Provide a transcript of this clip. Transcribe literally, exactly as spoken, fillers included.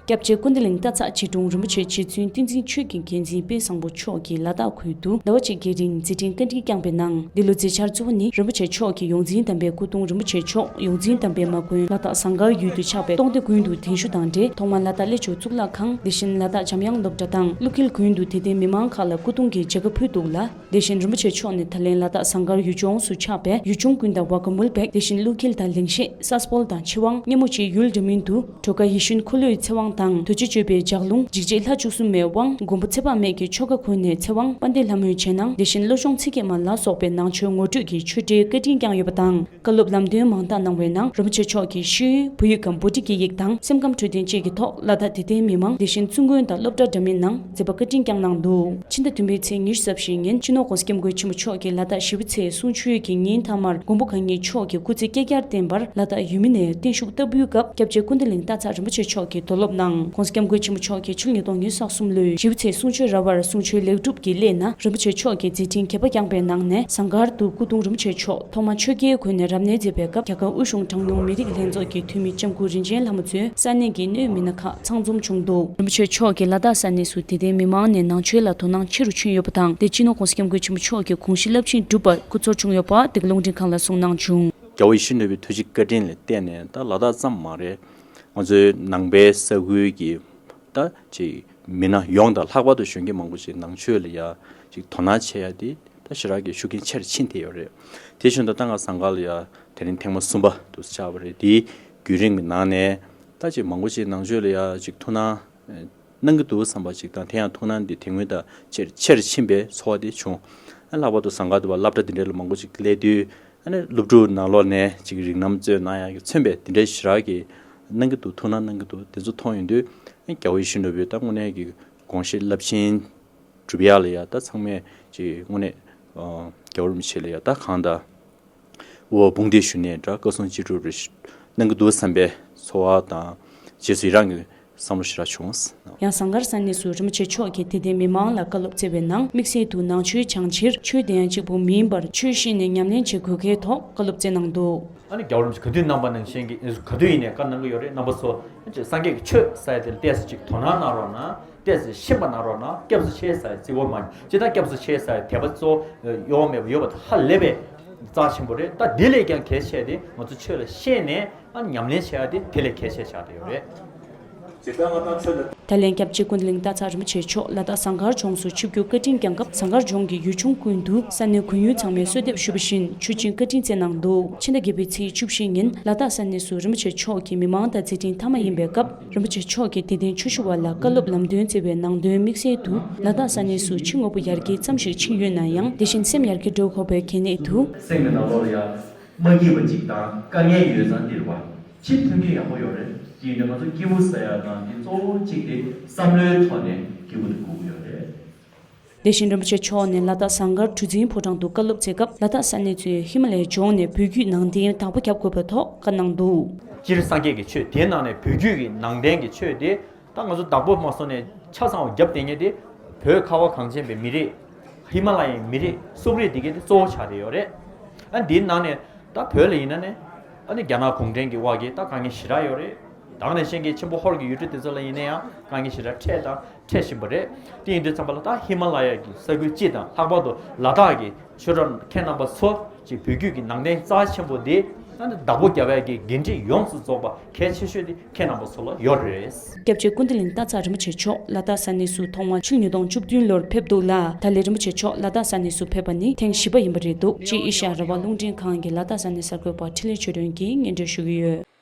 སྐྱབས་རྗེ་ཀུན་བདེ་གླིང་སྟག་ཚང་ཆོས་དྲུང་རིན་པོ་ཆེ་རྗེ་བཙུན་བསྟན་འཛིན་ཆོས་ཀྱི་རྒྱལ་མཚན་དཔལ་བཟང་པོ་མཆོག་གིས་ལ་དྭགས་ཁུལ་དུ་ཟླ་བ་གཅིག་གི་རིང་མཛད་འཕྲིན་བཀའ་དྲིན་བསྐྱངས་པའི་ནང་། འདི་ལོ་མཛད་འཆར་གཙོ་བོ་ནི་རིན་པོ་ཆེ་མཆོག་གིས་ཡོངས་འཛིན་དམ་པའི་སྐུ་གདུང་རིན་པོ་ཆེ་མཆོག་ཡོངས་འཛིན་དམ་པའི་མ་དགོན་ལ་དྭགས་ཟངས་དཀར་ཡུལ་དུ་ཆགས་པའི་སྟོང་སྡེ་དགོན་དུ་གདན་ཞུ་དང་འབྲེལ། ཐོག་མར་ལ་དྭགས་གླེ་ཆུ་གཙུག་ལག་ཁང་། དེ་བཞིན་ལ་དྭགས་འཇམ་དབྱངས་སློབ་གྲྭ་དང་ཀླུ་འཁྱིལ་དགོན་དུ་དད་ལྡན་མི་མང་ཁག་ལ་སྐུ་གདུང་གི་མཇལ་ཁ་ཕུལ་འདུག་ལ། དེ་བཞིན་རིན་པོ་ཆེ་མཆོག་ནས་ད་ལན་ལ་དྭགས་ཟངས་དཀར་ཡུལ་ལྗོངས་སུ་ཆགས་པའི་ཡུལ་ཆུང་ཀུན་དང་ཝ་ག་མུལ་བེག། དེ་བཞིན་ཀླུ་འཁྱིལ་དང་ལིང་ཤེད། ས་སྤོལ་དང་ཆི་ཝང་། སྙེ་མོ་བཅས་ཡུལ་འདྲ་མིན་དུ་གྲོ་ཁ་ཡིད་བཞིན་འཁོར་ལོའི་ཚེ་དབང་དང་། དོལ་རྒྱལ་གཅོད་པའི་ལྗགས་ལུང་། འཇིགས་བྱེད་ལྷ་བཅུ་གསུམ་མའི་དབང་། མགོན་པོ་ཚེ་དཔག་མེད་ཀྱི་ཆོ་ག་ཁོ་ནའི་ཚེ་དབང་། དཔལ་ལྡན་ལྷ་མོའི་རྗེས་གནང་། དེ་བཞིན་བློ་སྦྱོང་ཚིག་བརྒྱད་མ་ལ་སོགས་པའི་ནང་ཆོས་ངོ་སྤྲོད་ཀྱི་ཆོས་འབྲེལ་བཀའ་དྲིན་བསྐྱངས་ཡོད་པ་དང་། བཀའ་སློབ་ལམ་སྟོན་མང་དག་གནང་བའི་ནང་རིན་པོ་ཆེ་མཆོག་གིས་ཤེས་ཡོན། བོད་ཡིག་གམ་བོད་ཊི་གི་ཡིག་དང་སེམས་ཁམས་འཕྲོད་བསྟེན་བཅས་ཀྱི་ཐོག་ལ་དྭགས་དད་ལྡན་མི་མང་། དེ་བཞིན་བཙུན་དགོན་དང་སློབ་གྲྭ་འདྲ་མིན་ནང་མཛད་པ་བཀའ་དྲིན་བསྐྱངས་གནང་འདུག་ཕྱི་ཟླ་བདུན་པའི་ཚེས་ཉི་ཤུ་རྩ་བཞིའི་ཉིན་སྤྱི་ནོར་༸གོང་ས་༸སྐྱབས་མགོན་ཆེན་པོ་མཆོག་གིས་ལ་དྭགས་ཞེ་པོ་ཚེ་གསུང་ཆོས་ཀྱི་ཉིན་མཐའ་མར་མགོན་པོ་གང་ཉིད་མཆོག་གི་སྐུ་ཚེ་བསྐལ་བརྒྱར་བརྟན་པར་ལ་དྭགས་ཡུལ་མི་ནས་བརྟན་བཞུགས་བསྟར་འབུལ་སྐབས་སྐྱབས་རྗེ་ཀུན་བདེ་གླིང་སྟག་ཚང་རིན་པོ་ཆེ་མཆོག་གིས་དོ་སློབ་གནང་། ༸གོང་ས་༸སྐྱབས་མགོན་ཆེན་པོ་མཆོག་གིས་ཕྱི་ལོ་ཉིས་སྟོང་ཉི་ཤུ་རྩ་གསུམ་ལོའི་ཞེ་པོ་ཚེ་གསུང་ཆོས་ར་བར་གསུང་ཆོས་ལེགས་གྲུབ་ཀྱི་སླད་ན་རིན་པོ་ཆེ་མཆོག་གིས་མཛད་འཕྲིན་རྒྱས་པ་བསྐྱངས་པའི་ནང་ནས་ཟངས་དཀར་དུ་སྐུ་གདུང་རིན་པོ་ཆེ་མཆོག་ཐོག་མར་ཆོས་རྒྱལ་གོན་ནས་རབ་གནས་མཛད་པའི་སྐབས་རྒྱ་གར་དབུས་གཞུང་གྲངས་ཉུང་མི་རིགས་ལྷན་ཚོགས་ཀྱི་འཐུས་མི་ལྕམ་སྐུ་རིན་ཆེན་ལྷ་མོ་གཙོས་ས་གནས་ཀྱི་གནད་ཡོད་མི་སྣ་ཁག་ཚང་འཛོམས་བྱུང་འདུག་རིན་པོ་ཆེ་མཆོག་གིས་ལ་དྭགས་ས་གནས་སུ་དད་ལྡན་མི་མང་ནས་ནང་ཆོས་ལ་དོ་སྣང་ཆེ་རུ་ཕྱིན་ཡོད་པ་དང་། དེ་སྤྱི་ནོར་༸གོང་ས་༸སྐྱབས་མགོན་ཆེན་པོ་མཆོག་གི་དགོངས་གཞི་རླབས་ཆེན་འགྲུབ་པར་སྐུ་ཚོགས་བྱུང་ཡོད་པ་འདི་ག་རླུང་འཕྲིན་ཁང་ལ་གསུངས་གནང་བྱུང་། རྒྱལ་བ་ཡིད་བཞིན་ནོར་བུའི་ཐུགས་རྗེ་བཀའ་དྲིན་ལ་བརྟེན་ནས་ད་ལ་དྭགས་ཙམ་མ་རེད། ང་ཚོའི་ནང་པའི་ས་ཁུལ་གྱི་ད་ཅིག་མི་སྣ་ཡོངས་དང་ལྷག་པར་དུ་གཞོན་སྐྱེས་མང་པོ་ཞིག་ནང་ཆོས་ལ་ཡ་ཅིག་དོ་སྣང་བྱེད་ཡ་དེ་ད་ཞེ་དྲག་གི་ཤུགས་རྐྱེན་ཆེ་རུ་ཕྱིན་བསྡད་ཡོད་རེད། དེ་བཞིན་དུ་ད་ང་ཟངས་དཀར་ལ་ཡ་དེ་རིང་ཐེངས་མ་གསུམ་པ་དུ་ཆགས་པ་རེད། དེའི་བརྒྱུད་རིམ་གྱི་ནང་ནས་ད་ཅིག་མང་པོ་ཞིག་ནང་ཆོས་ལ་ཡ་ཅིག་ཐུགས་སྣང་གནང་གི་འདུག་བསམ་པ་ཅིག་དང་། དེ་ཡང་ཐུགས་སྣང་འདི་དེ་སྔོན་དང་ཆེ་ཆེ་རུ་ཕྱིན་པའི་ཚོར་བ་དེ་བྱུང་། ཨ་ལྷག་པར་དུ་ཟངས་དཀར་དུ་བ་སློབ་གྲྭ་འདི་འདྲ་ལ་མང་པོ་ཅིག་སླེབས་དུས། ཨ་ནི་སློབ་ཕྲུག་ནང་ལོགས་ནས་ཅིག་རིགས་རྣམ་རྩོད་གནང་ཡག་གི་མཚོན་པའི་དེ་འདྲའི་ཞེ་དྲག་གི་གནང་གི་འདུག་ཐུགས་སྣང་གནང་གི་འདུག་དེ་ཚོ་མཐོང་ཡོང་དུས། ཨ་རྒྱལ་བ་ཡིད་བཞིན་ནོར་བུའི་ད་དངོས་གནས་ཀྱི་དགོངས་གཞི་རླབས་ཆེན་སྒྲུབ་ཡག་ལ་ཡ་ད་ཚང་མས་ཅིག་དངོས་གནས་ཨ་རྒྱལ་བ་རིན་པོ་ཆེ་ལ་ཡ་ད་གང་ལྟར་དབུ་བ་དཔུང་འདེགས་ཞུ་ནས་འདྲ་བཀའ་གསུང་ཅི་སྒྲུབ་རེ་གནང་གི་འདུག་བསམ་པའི་ཚོར་བ་དང་། རྗེས་སུ་ཡི་རང་གི་བསམ་བློ་ཞེ་དྲག་བྱུང་། ཡང་ཟངས་དཀར་ས་གནས་སུ་རིན་པོ་ཆེ་མཆོག་གིས་དད་ལྡན་མི་མང་ལ་བཀའ་སློབ་སྩལ་བའི་ནང་། དམིགས་བསལ་དུ་ནང་ཆོས་སྦྱང་ཕྱིར་ཆོས་དེ་ཡང་གཅིག་པུ་མིན་པར་ཆོས་ཤེས་ནས་ཉམས་ལེན་བྱེད་དགོས་གལ་ཐོག་བཀའ་སློབ་སྩལ་གནང་འདུག་ཨ་ནི་རྒྱལ་བ་རིན་པོ་ཆེ་ག་དུས་གནང་པ་ནང་བཞིན་གྱི་ག་དུས་ཡིན་ནའི་བཀའ་གནང་གི་ཡོད་རེད། རྣམ་པ་ཚོ་སངས་རྒྱས་ཀྱི་ཆོས་ཟེར་ཡ་དེ་ལ་ཏོག་ཙམ་ཅིག་དོ་སྣང་གནང་རོགས་གནང་། ཏོག་ཙམ་ཤེས་པ་གནང་རོགས་གནང་། སྐྱབས་སུ་མཆི་ཟེར་ཡ་རྩིས་པོ་མ་ཅི་ལྟར་སྐྱབས་སུ་མཆི་ཟེར་ཡ་དད་པ་གཙོ་བོ་གཡོ་བ་མེད་པ་ཡོད་པ་དང་ཧ་ལས་པའི་རྩ་ཆེན་པོ་རེད། ད་དེ་ལས་ཀྱང་གལ་ཆེ་དེ་ང་ཚོ་ཆོས་ལ་ཤེས་ནས། ཨ་ཉམས་ལེན་བྱེད་ཡ་དེ་དེ་ལས་གལ་ཆེ་ཆགས་བསྡད་ཡོད་རེད། ད་ལན་སྐྱབས་རྗེ་ཀུན་བདེ་གླིང་སྟག་ཚང་རིན་པོ་ཆེ་མཆོག་ལ་དྭགས་ཟངས་དཀར་ལྗོངས་སུ་ཆིབས་བསྒྱུར་བཀའ་དྲིན་བསྐྱངས་སྐབས་ཟངས་དཀར་ལྗོངས་ཀྱི་ཡུལ་ཆུང་ཀུན་ཏུ་ས་གནས་དགོན་ཡུལ་ཚང་མས་གསོལ་འདེབས་ཞུས་པ་བཞིན་མཆོད་སྦྱིན་བཀའ་དྲིན་སྩལ་གནང་འདུག་ཕྱི་ཟླ་བརྒྱད་པའི་ཚེས་བཅུ་བཞི་ཉིན་ལ་དྭགས་ས་གནས་སུ་རིན་པོ་ཆེ་མཆོག་གི་མི་མང་དང་མཛད་འཕྲིན་མཐའ་མ་ཡིན་པའི་སྐབས། རིན་པོ་ཆེ་མཆོག་གིས་དད་ལྡན་ཆོས་ཞུ་བ་ལ་བཀའ་སློབ་ལམ་སྟོན་སྩལ་བའི་ནང་དོན་དམིགས་བསལ་དུ་ལ་དྭགས་ས་གནས་སུ་ཕྱི་དངོས་པོ་ཡར་རྒྱས་ཙམ་ཞིག་ཕྱིན་ཡོད་ན་ཡང་། དེ་བཞིན་སེམས་ཡར་རྒྱས་འགྲོ་དགོས་པའི་གལ་གནད་དུ། སེམས་ཀྱི་ནང་ལོགས་ལ་ཡང་མ་སྐྱིད་པ་ཅིག་དང་དཀའ་ངལ་ཡོད་ཙང་འདིར་བ་ཕྱིར་ཐོན་གྱི་ཡག་པོ་ཡོད་རེད། དེ་ཡིན་དུས་ང་ཚོ་སྐྱིད་པོ་ཟ་ཡག་དང་དེ་གཙོ་བོ་གཅིག་དེ་བསམ་བློའི་ཐོག་ནས་སྐྱིད་པོ་དེ་དགོས་ཀྱི་ཡོད་རེད། དེ་བཞིན་རིན་པོ་ཆེ་མཆོག་ནས་ལ་དྭགས་ཟངས་དཀར་གྲུ་འཛིན་ཕོ་བྲང་དུ་བཀའ་སློབ་སྩལ་སྐབས། ལ་དྭགས་ས་གནས་ཚོས་ཧི་མ་ལ་ཡའི་ལྗོངས་ནས་བོད་བརྒྱུད་ནང་བསྟན་བདག་པོ་བརྒྱབ་དགོས་པའི་ཐོག་བཀའ་གནང་འདུག་སྤྱིར་སངས་རྒྱས་ཀྱི་ཆོས་དེའི་ནང་ནས་བོད་བརྒྱུད་ཀྱི་ནང་བསྟན་གྱི་ཆོས་དེ། ད་ང་ཚོ་བདག་པོ་མ་བཟུང་ནས་ཆ་ཚང་བ་རྒྱབ་བསྡད་མཁན་དེ། བོད་ཁ་བ་གངས་ཅན་པའི་མི་རིགས། ཧི་མ་ལ་ཡའི་མི་རིགས་སོག་རིགས་དེ་གའི་དེ་གཙོ་བོ་ཆགས་བསྡད་ཡོད་རེད། ཨ་འདིའི་ནང་ནས་ད་བོད་ལ་ཡིན་ན་ནས་ཨ་ནི་རྒྱ་ནག་གུང་ཁྲན་གྱི་དབར་གྱི་ད་དཀའ་ངལ་ཞེ་དྲག་ཡོད་རེད། ད་ག་ནང་བཞིན་གྱི་ཆེན་པོ་ཧོར་གྱི་ཡུལ་གྲུ་དེ་ཚོ་ལ་ཡིན་ན་ཡང་དཀའ་ངལ་ཞེ་དྲག་འཕྲད་དང་འཕྲད་བཞིན་པ་རེད། དེ་ཡིན་དུས་ཙམ་པ་ལ་ད་ཧི་མ་ལ་ཡ་གི་ས་ཁུལ་སྤྱི་དང་ལྷག་པར་དུ་ལ་དྭགས་ཀྱི་ཆོས་གྲོགས་ཁྱེད་རྣམ་པ་ཚོ་ཅིག་བོད་བརྒྱུད་ཀྱི་ནང་བསྟན་རྩ་ཆེན་པོ་འདི་ཨ་ནི་བདག་པོ་རྒྱབ་ཡ་གི་འགན་འཁྲི་ཡོངས་སུ་རྫོགས་པ་གལ་ཆེ་ཤོས་དེ་ཁྱེད་རྣམ་པ་ཚོ་ལ་ཡོད་རེད། སྐྱབས་རྗེ་ཀུན་བདེ་གླིང་སྟག་ཚང་རིན་པོ་ཆེ་མཆོག་ལ་དྭགས་ས་གནས་སུ་ཐོག་མར་ཕྱི་ལོ་ཉིས་སྟོང་བཅུ་བདུན་ལོར་ཕེབས་འདུག་ལ། ད་ལན་རིན་པོ་ཆེ་མཆོག་ལ་དྭགས་ས་གནས་སུ་ཕེབས་པ་ནི་ཐེངས་བཞི་པ་ཡིན་པ་རེད་འདུག་ཅེས་ཨེ་ཤ་ཡ་རང་དབང་རླུང་འཕྲིན་ཁང་གི་ལ་དྭགས་ས་གནས་གསར་འགོད་པ་འཕྲིན་ལས་ཆོས་སྒྲོན་གྱིས་སྙན་སྒྲོན་ཞུ་གི་ཡོད།